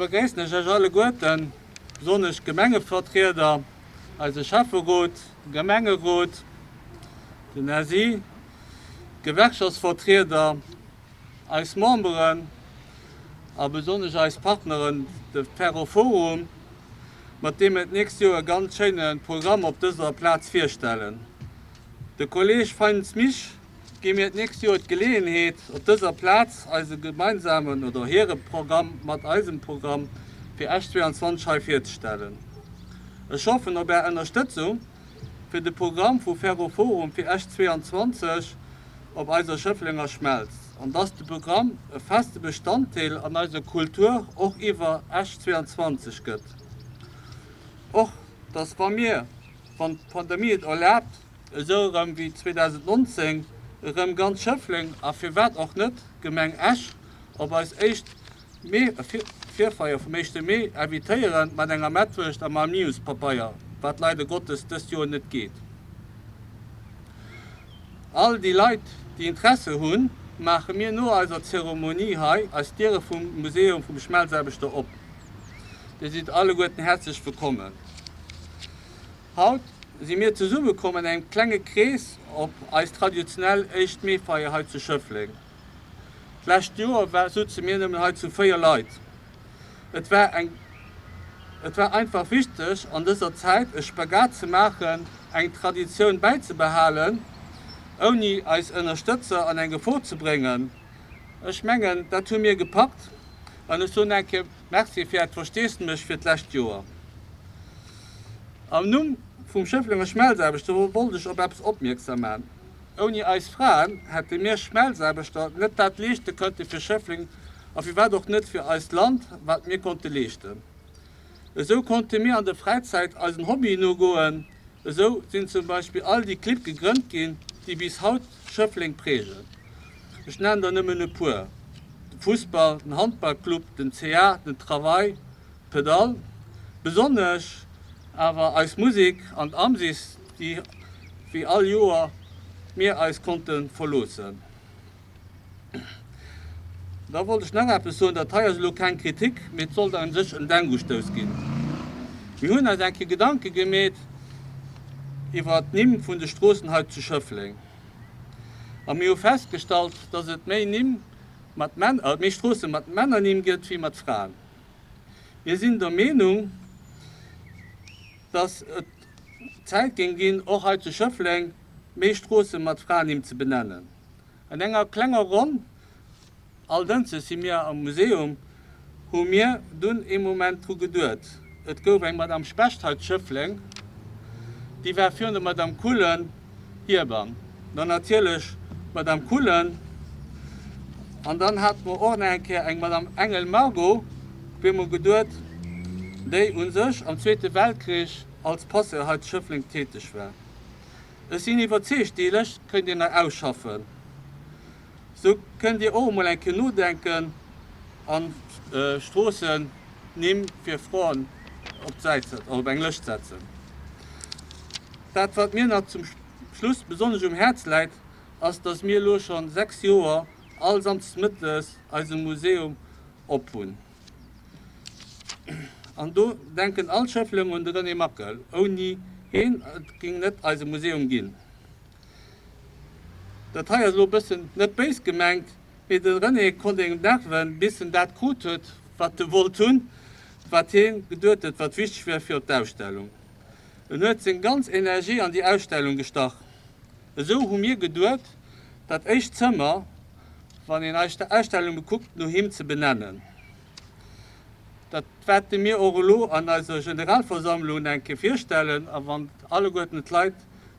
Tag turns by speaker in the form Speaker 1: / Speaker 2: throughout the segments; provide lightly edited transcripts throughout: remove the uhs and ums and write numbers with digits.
Speaker 1: begréissen ech Iech alleguerten, besonnesch d'Gemengevertrieder, eise Schäfferot, de Gemengerot, den SI, d'Gewerkschaftsvertrieder, eis Memberen a besonnesch eis Partneren, de Ferroforum, mat deem mir d'nächst Joer e ganz schéine Programm op dëser Plaz virstellen. De Kolleg Feintz Misch gi mir d'nächst Joer d'Geleeënheet, op dëser Plaz eise gemeinsamen oder hire Programm mat eisem Programm fir Esch 22 hei virzestellen. Ech hoffen op Är Ënnerstëtzung fir de Programm vu Ferroforum fir Esch 22 op eiser Schëfflenger Schmelz an dass de Programm e feste Bestanddeel an eiser Kultur och iwwer Esch 22 gëtt. Och dass wa mir, wann d'Pandemie et erlaabt, esou erëm wéi 2019 erëm ganz Schëffleng a firwat och net d'Gemeng Esch op eis éischt Mee-Virfeier vum éischte Mee invitéieren mat enger Mettwurscht a mam Newspapeier, wat leider Gottes dëst Joer net geet. All déi Leit, déi Interesse hunn, maache mir no eiser Zeremonie hei eis Diere vum Museum vum Schmelzaarbechter op. Dir sidd alleguerten häerzlech wëllkommen. Haut si mir zesumme komm an engem klenge Krees op eis traditionell éischt Meefeier hei zu Schëffleng. D'lescht Joer war souze mir nëmmen hei zu 4 Leit. Et war eng Et war einfach wichteg an dëser Zäit e Spagat ze maachen, eng Traditioun bäizebehalen, ouni eis Ënnerstëtzer an eng Gefor ze bréngen. Ech mengen, dat hu mir gepackt an ech soen eng Kéier Merci fir Äert Versteesdemech fir d'lescht Joer. Am Numm vum Schëfflenger Schmelzaarbechter wollt ech op eppes opmierksam man. Ouni eis Fraen hätte mir Schmelzaarbechter net dat leeschte kënnte fir Schëffleng a firwat och net fir eist Land, wat mir konnte leeschten. Esou konnte mir an der Fräizäit eisen Hobbyen nogoen. Esou sinn zum Beispill all déi Clibb gegrënnt ginn, déi bis haut Schëffleng prägen. Ech nennen der nëmmen e puer, de Fussball, den Handballclub, den CA, den Travail, Pedall, besonnesch awer eis Musik an d'Amsis, déi wéi all Joer mir eis konnte verloossen. Da wollt ech nach eppes soen, dat hei ass elo keng Kritik, mee et sollt u sech en Denkustouss ginn. Mir hunn eis eng Kéier Gedanke gemeet iwwer d'Nimm vun de Stroossen hei zu Schëffleng a mir hu festgestallt, dass et méi Nimm mat Männ, méi Stroosse mat Männernimm gëtt wéi mat Fraen. Mir sinn der Meenung, dass et Zäit géing ginn, och hei zu Schëffleng méi Stroosse mat Fraennimm ze benennen. An enger klenger Ronn, all Dënschdes si mir am Museum, hu mir dunn ee Moment dru geduet. Et gouf eng Madame Specht hei zu Schëffleng, déi war virun der Madame Kullen Hierbam, dann natierlech d'Madame Kullen an dann hate mer och nach eng Kéier eng Madame Engel Margot, op eemol geduet, déi u sech am Zweete Weltkrich als Passeur hei zu Schëffleng täteg war. Ech sinn iwwerzeegt, déi Lëscht kënnt Dir nach ausschaffen. Sou kënnt Dir och emol eng Kéier nodenken an Stroossennimm fir Froen op d'Säit op eng Lëscht setzen. Dat wat mir nach zum Schluss besonnesch um Häerz läit, ass dass mir elo schonn 6 Joer all Samsdes mëttes eise Museum op hunn. An do denken all Schëfflenger un de René Mackel, ouni heen et ging net eise Museum ginn. Dat hei ass elo e bëssen net béis gemengt, mee de René konnt engem nerven, bis en dat krut huet, wat e wollt hunn, wat hien geduet huet, wat wichteg wär fir op d'Ausstellung. En huet seng ganz Energie an déi Ausstellung gestach. Esou hu mir geduet, dat éischt Zëmmer, wann een eis Ausstellung bekuckt, no him ze benennen. Dat wäerte mir och elo an eiser Generalversammlung eng Kéier virstellen a wann alleguerten d'Leit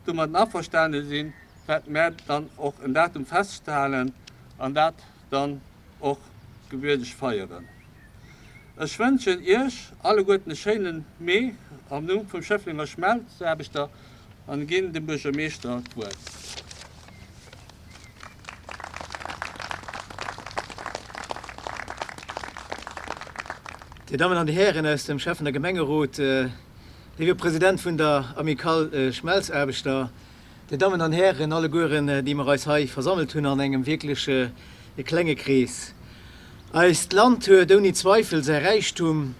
Speaker 1: domatten averstane sinn, wäerte mär dann och en Datum festhalen an dat dann och gewierdeg feieren. Ech wënschen Iech alleguerten e schéinen Mee am Numm vum Schëfflenger Schmelzaarbechter an ginn dem Buergermeeschter d'Wuert.
Speaker 2: Dir Dammen an Dir Hären aus dem Schäffen a Gemengerot, Léiwe President vun der Amicale Schmelzaarbechter, Dir Dammen an Hären allegueren, déi mer eis hei versammelt hunn an engem wierklech klenge Krees. Eist Land huet ouni Zweifel säi Räichtum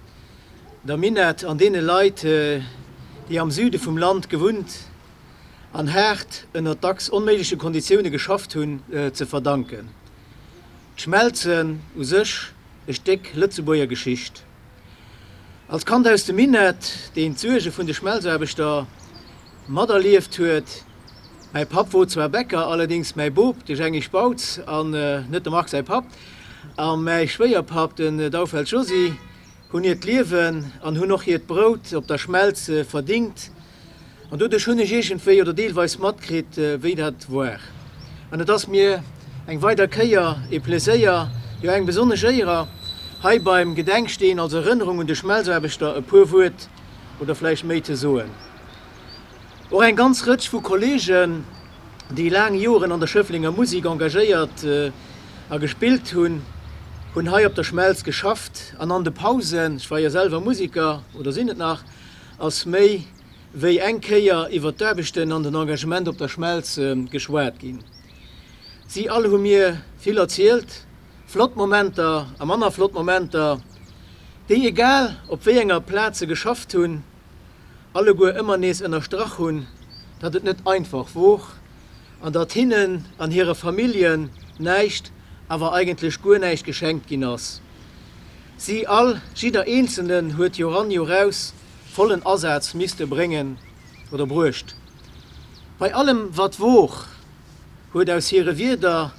Speaker 2: der Minett an deene Leit, déi am Süde vum Land gewunnt an haart ënner dacks onméigleche Konditioune geschafft hunn, ze verdanken. D'Schmelzen u sech e Stéck Lëtzebuerger Geschicht. Als Kand aus dem Minett, deen d'Suerge vun de Schmelzaarbechter materlieft huet, mäi Papp wor zwar Bäcker, allerdéngs mäi Bop, de Jängi Spautz, an net dem Marc säi Papp, a mäi Schwéierpapp, den Daufelt Josy, hunn hiert Liewen an hunn och hiert Brout op der Schmelz verdingt. An doduerch hunn ech iergendwéi oder deelweis matkritt, wéi dat war. An et ass mir eng weider Kéier ee Pleséier, jo eng besonnesch Éier, hei beim Gedenksteen als Erënnerung un de Schmelzaarbechter e puer Wuert oder vläicht méi ze soen. Och eng ganz Rëtsch vu Kolleegen, déi laang Joren an der Schëfflenger Musik engagéiert a gespillt hunn, hunn hei op der Schmelz geschafft an an de Pausen, ech war jo selwer Musiker oder sinn et nach, ass méi wéi eng Kéier iwwer d'Aarbechten an den Engagement op der Schmelz geschwat ginn. Si all hu mir vill erzielt, flott Momenter a manner flott Momenter, déi, egal op wéi enger Plaz se geschafft hunn, alleguer ëmmer nees ënnerstrach hunn, datt et net einfach wor an datt hinnen an hire Familljen näischt, awer eigentlech guer näischt geschenkt ginn ass. Si all, jidder Eenzelnen huet Joran Joraus vollen Asaz misste bréngen oder bruecht. Bei allem wat wor, huet aus hire Wierder,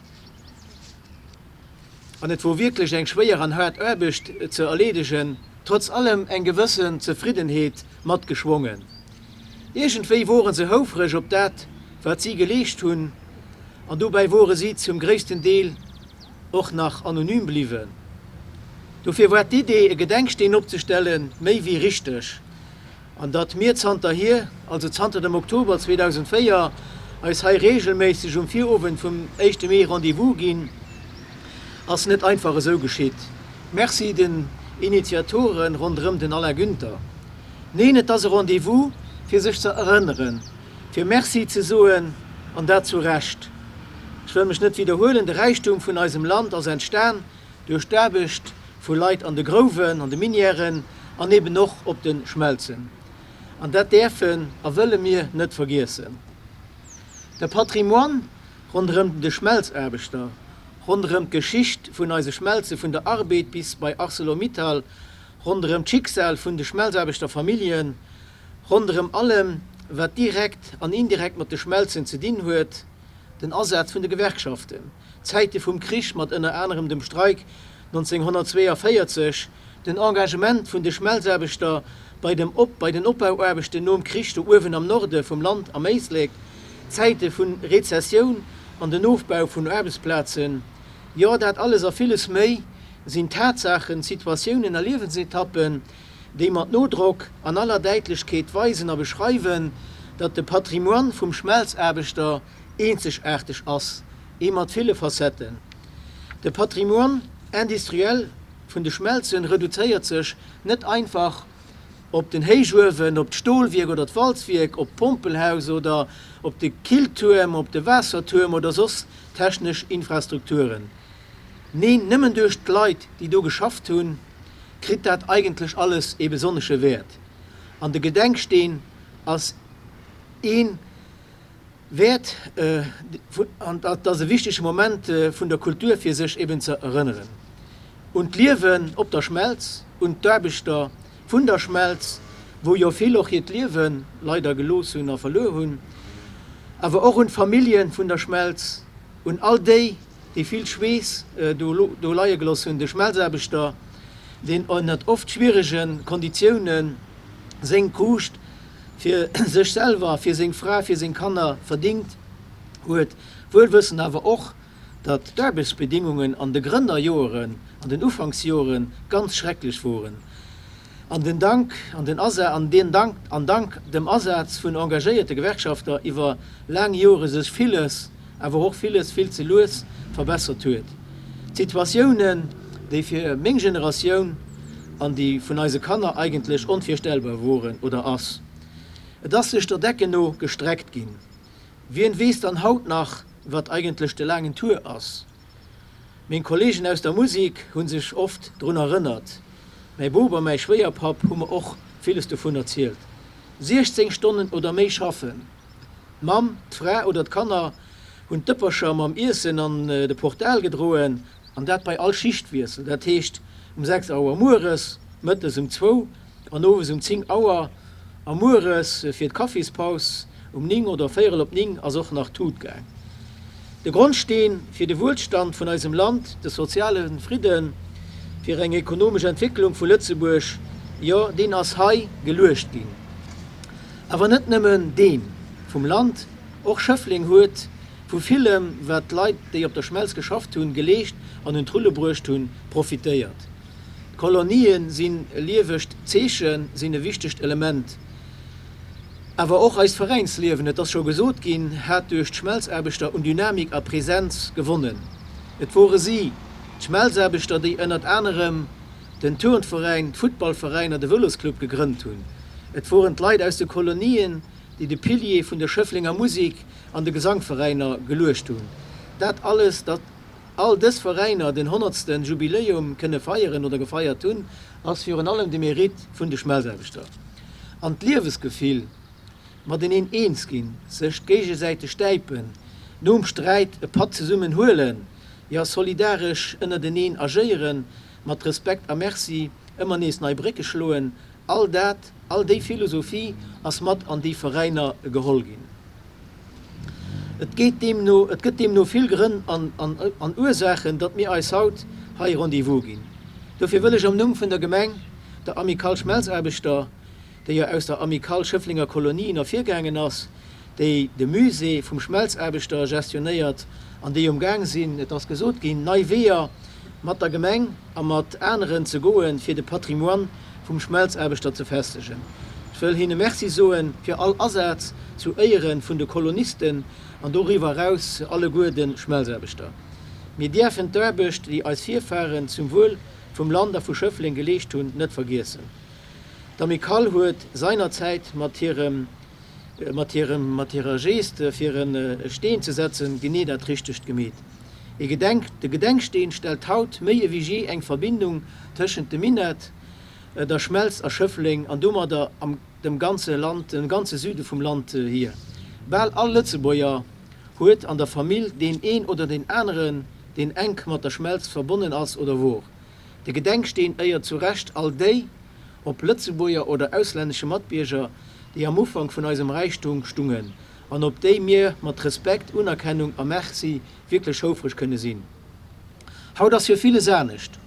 Speaker 2: an et wor wierklech eng schwéier an haart Aarbecht ze erleedegen, trotz allem eng gewëssen Zefriddenheet matgeschwongen. Iergendwéi wore se houfreg op dat, wat si geleescht hunn, an dobäi wore si zum gréissten Deel och nach anonym bliwwen. Dofir war d'Idee, e Gedenksteen opzestellen, méi wéi richteg. An datt mir zanterhier, also zanter dem Oktober 2004, eis hei reegelméisseg um Virowend vum éischte Mee Rendez-vous ginn, ass net einfach esou geschitt. Merci den Initiatore ronderëm den Alain Günther. Neen, et ass e Rendez-vous, fir sech ze erënneren, fir Merci ze soen, an dat zu Recht. Ech wëll mech net widderhuelen, de Räichtum vun eisem Land ass entstan duerch d'Aarbecht vu Leit an de Grouwen, an de Minièren an eben och op de Schmelzen. An dat däerfen a wëlle mir net vergiessen. De Patrimoine ronderëm de Schmelzaarbechter, ronderëm d'Geschicht vun eise Schmelze vun der Arbed bis bei Arcelor-Mittal, ronderëm d'Schicksal vun de Schmelzaarbechterfamilljen, Ronderëm allem, wat direkt an indirekt mat de Schmelzen ze dinn huet, den Asaz vun de Gewerkschaften, d'Zäite vum Krich mat ënner anerem dem Streik 1942, den Engagement vun de Schmelzaarbechter bei dem bei den Opbauaarbechten nom Krich do uewen am Norde vum Land am Éislek, d'Zäite vu Rezessioun an den Ofbau vun Aarbechtsplazen, jo dat alles a villes méi sinn Tatsaachen, Situatiounen a Liewensetappen, déi mat Nodrock an aller Däitlechkeet weisen a beschreiwen, datt de Patrimoine vum Schmelzaarbechter eenzegaarteg ass, ee mat ville Facetten. De Patrimoine industriel vun de Schmelzen reduzéiert sech net einfach op den Héichuewen, op d'Stolwierk oder d'Walzwierk, op d'Pompelhaus oder op de Killtuerm, op de Waassertuerm oder soss technesch Infrastrukturen. Neen, nëmmen duerch d'Leit, déi do geschafft hunn, kritt dat eigentlech alles ee besonnesche Wäert. An de Gedenksteen ass ee Wäert, an dat ass e wichtege Moment vun der Kultur, fir sech eben ze erënneren un d'Liewen op der Schmelz, un d'Aarbechter vun der Schmelz, wou jo vill och hiert Liewe leider gelooss hunn a verluer hunn, awer och un d'Famillje vun der Schmelz, un all déi, déi vill Schweess do leie geloss hunn, de Schmelzaarbechter, deen ënnert oft schwierege Konditioune seng Kuuscht fir sech selwer, fir seng Fra, fir seng Kanner verdingt huet, wuelwëssend awer och, datt d'Aarbechtsbedingungen an de Grënnerjoeren, an den Ufanksjoere ganz schrecklech woren. An den Dank an den Asa an den Dank an dank dem Asaz vun engagéierte Gewerkschafter iwwer laang Jore sech villes, awer och villes vill ze lues, verbessert huet. Situatiounen, déi fir meng Generatioun an déi vun eise Kanner eigentlech onvirstellbar woren oder ass. Et ass sech der Decken no gestreckt ginn. Wien weess dann haut nach, wat eigentlech de laangen Tour ass? Meng Kollegen aus der Musik hu sech oft drun erënnert. Mäi Bop a mäi Schwéierpapp hu mer och villes dovun erzielt. 16 Stonnen oder méi schaffen. D'Mamm, d'Fra oder d'Kanner hunn d'Dëppercher mam Iessen an de Portal gedroen, an dat bei all Schichtwiessel, dat heescht um 6 Auer mueres, mëttes um zwou an owes um 10 Auer. A mueres fir d'Kaffispaus um 9 oder véierel op 9 ass och nach d'Tut gaang. De Grondsteen fir de Wuelstand vun eisem Land, de soziale Fridden, fir eng ekonomesch Entwécklung vu Lëtzebuerg, jo deen ass hei geluecht ginn. Awer net nëmmen deen vum Land, och Schëffleng huet vu villem, wat d'Leit, déi op der Schmelz geschafft hunn, geleescht an un d'Rulle bruecht hunn, profitéiert. D'Kolonië sinn e liewegt Zeechen, sinn e wichtegt Element. Awer och eist Veräinsliewen, et ass scho gesot ginn, hat duerch d'Schmelzaarbechter un Dynamik a Präsenz gewonnen. Et wore si, d'Schmelzaarbechter, déi ënnert anerem den Turnveräin, d'Futtballveräin a de Vëlosclub gegrënnt hunn. Et woren d'Leit aus de Kolonien, déi de Pilier vun der Schëfflenger Musek an de Gesangveräiner geluecht hunn. Dat alles, datt all dës Veräiner den honnertste Jubiläum kënne feieren oder gefeiert hunn, ass virun allem de Mérite vun de Schmelzaarbechter. An d'Liewesgefill, mateneen eens ginn, sech géigesäiteg stäipen, nom Sträit e Patt zesummen huelen, jo solidaresch ënnerteneen agéieren, mat Respekt a Merci ëmmer nees nei Brécke schloen, all dat, all déi Philosophie ass mat an déi Veräiner geholl ginn. Et geet deemno, et gëtt deemno vill Grënn an an Ursaachen, datt mir eis haut hei Rendez-vous ginn. Dofir wëll ech am Numm vun der Gemeng, der Amicale Schmelzaarbechter, déi jo aus der Amicale Schëfflenger Kolonien ervirgaangen ass, déi de Musée vum Schmelzaarbechter gestionnéiert an déi um Gaang sinn, et ass gesot ginn, nei Weeër mat der Gemeng a mat aneren ze goen, fir de Patrimoine vum Schmelzaarbechter ze festegen. Ech wëll hinne Merci soe fir all Asaz zu Éiere vun de Kolonisten an doriwwer eraus alleguer de Schmelzaarbechter. Mir däerfen d'Aarbecht, déi eis Virfahren zum Wuel vum Land a vu Schëffleng geleescht hunn, net vergiessen. D'Amicale huet seinerzäit mat hirem mat hirem mat hirer Geste fir e Steen ze setzen genee dat Richtegt gemeet. E Gedenk de Gedenksteen stellt haut méi ewéi jee eng Verbindung tëschent dem Minett, der Schmelz a Schëffleng an domadder am dem ganze Land, dem ganze Süde vum Land hier. Bal all Lëtzebuerger huet an der Famill deen een oder deen aneren, deen enk mat der Schmelz verbonnen ass oder wor. De Gedenksteen éiert zu Recht all déi, ob Lëtzebuerger oder auslännesche Matbierger, déi am Ufank vun eisem Räichtum stungen an op déi mir mat Respekt, Unerkennung a Merci wierklech houfreg kënne sinn. Haut ass jo villes anescht.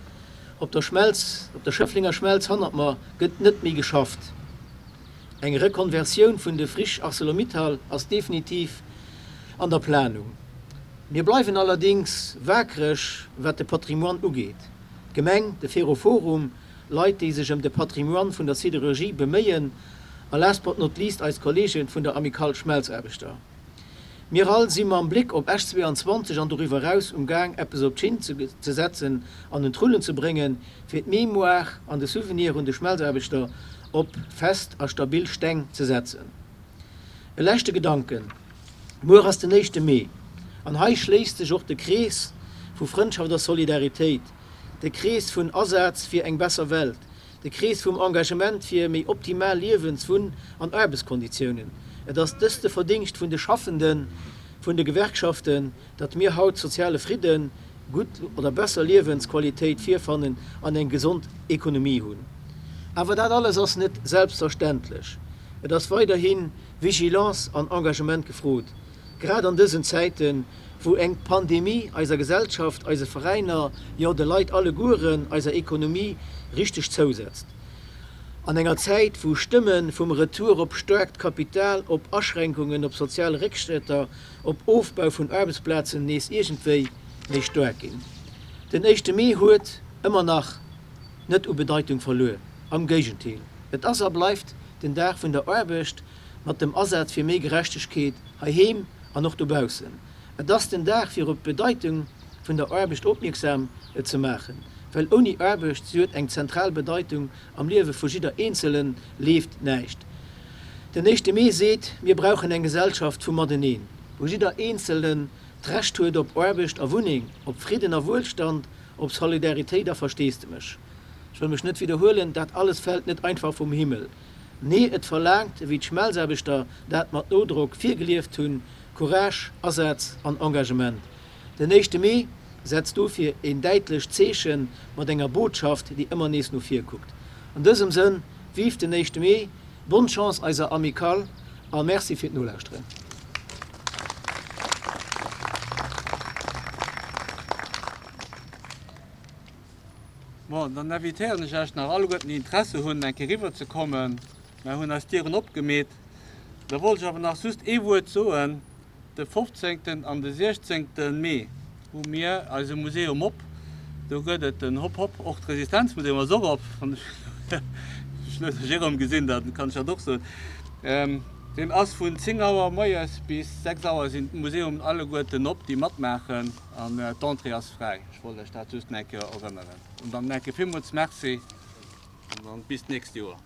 Speaker 2: Op der Schmelz, op der Schëfflenger Schmelz hannert mer gëtt net méi geschafft. Eng Rekonversioun vun de Friche Arcelor-Mittal ass definitiv an der Planung. Mir bleiwen allerdéngs waakreg wat de Patrimoine ugeet. D'Gemeng, de Ferroforum, Leit déi sech ëm de Patrimoine vun der Siderurgie beméien a last but not least eis Kollegen vun der Amicale Schmelzaarbechter. Mir all si mam Bléck op Esch 22 an doriwwer eraus um Gaang eppes op d'Schinn ze setzen an un d'Rullen ze bréngen, fir d'Mémoire an de Souvenir un de Schmelzaarbechter op fest a stabil Steng ze setzen. E leschte Gedanken, Muer ass den éischte Mee an hei schléisst sech och de Krees vu Frëndschaft a Solidaritéit, de Krees vun Asaz fir eng besser Welt, De Krees vum Engagement fir méi optimal Liewens-, Wunn an Aarbechtskonditiounen. Et ass dëst de Verdingscht vun de Schaffenden, vun de Gewerkschaften, datt mir haut soziale Fridden, gutt oder besser Liewensqualitéit virfannen an eng gesond Ekonomie hunn. Awer dat alles ass net selbstverständlech. Et ass weiderhi Vigilance an Engagement gefrot. Grad an dësen Zäiten, wou eng Pandemie eiser Gesellschaft, eise Veräiner, jo de Leit allegueren, eiser Ekonomie richteg zousetzt. An enger Zäit, wou Stëmme vum Retour op staarkt Kapital, op Aschränkungen, op sozial Réckschrëtter, op Ofbau vun Aarbechtsplazen nees iergendwéi méi staark ginn. Den éischte Mee huet ëmmer nach net u Bedeitung verluer, am Géigenteil, et ass a bleift den Dag vun der Aarbecht, mat dem Asaz fir méi Gerechtegkeet heiheem an och dobaussen. Et ass den Dag fir op d'Bedeitung vun der Aarbecht opmierksam ze maachen, well ouni Aarbecht, si huet eng zentral Bedeitung am Liewe vu jidder Eenzelen, leeft näischt. Den éischte Mee seet, mir brauchen eng Gesellschaft vum Mateneen, wou jidder Eenzele. d'Recht huet op Aarbecht a Wunneng, op Fridden a Wuelstand, op Solidaritéit a Versteesdemech. Ech wëll mech net widderhuelen, dat alles fält net einfach vum Himmel. Nee, et verlaangt, ewéi d'Schmelzaarbechter dat mat Nodrock virgelieft hunn, Courage, Asaz an Engagement. Den éischte Mee setzt dofir een däitlecht Zeeche mat enger Botschaft, déi ëmmer nees no vir kuckt. An dësem Sënn, Vive den éischte Mee, bonne Chance eiser Amicale a Merci fir d'Nolauschteren.
Speaker 1: Bon, dann invitéieren ech Iech nach alleguerten, déi Interesse hunn, eng Kéier eriwwer ze kommen. Mer hunn eis Dieren opgemeet. Da wollt ech awer nach just ee Wuert soen. De 15. an de 16. Mee hu mir eise Museum op. Do gëtt et den Hop Hop. Och d'Resistenzmuseum ass och op. Wann ech elo de Jérôme gesinn, da kann ech dat och soen. Deen ass vun 10 Auer moies bis 6 Auer sinn d'Museumen alleguerten op, déi matmaachen, an d'Entrée ass fräi. Ech wollt lech dat just nach eng Kéier erënneren. An dann nach eng Kéier villmools Merci an dann bis d'nächst Joer.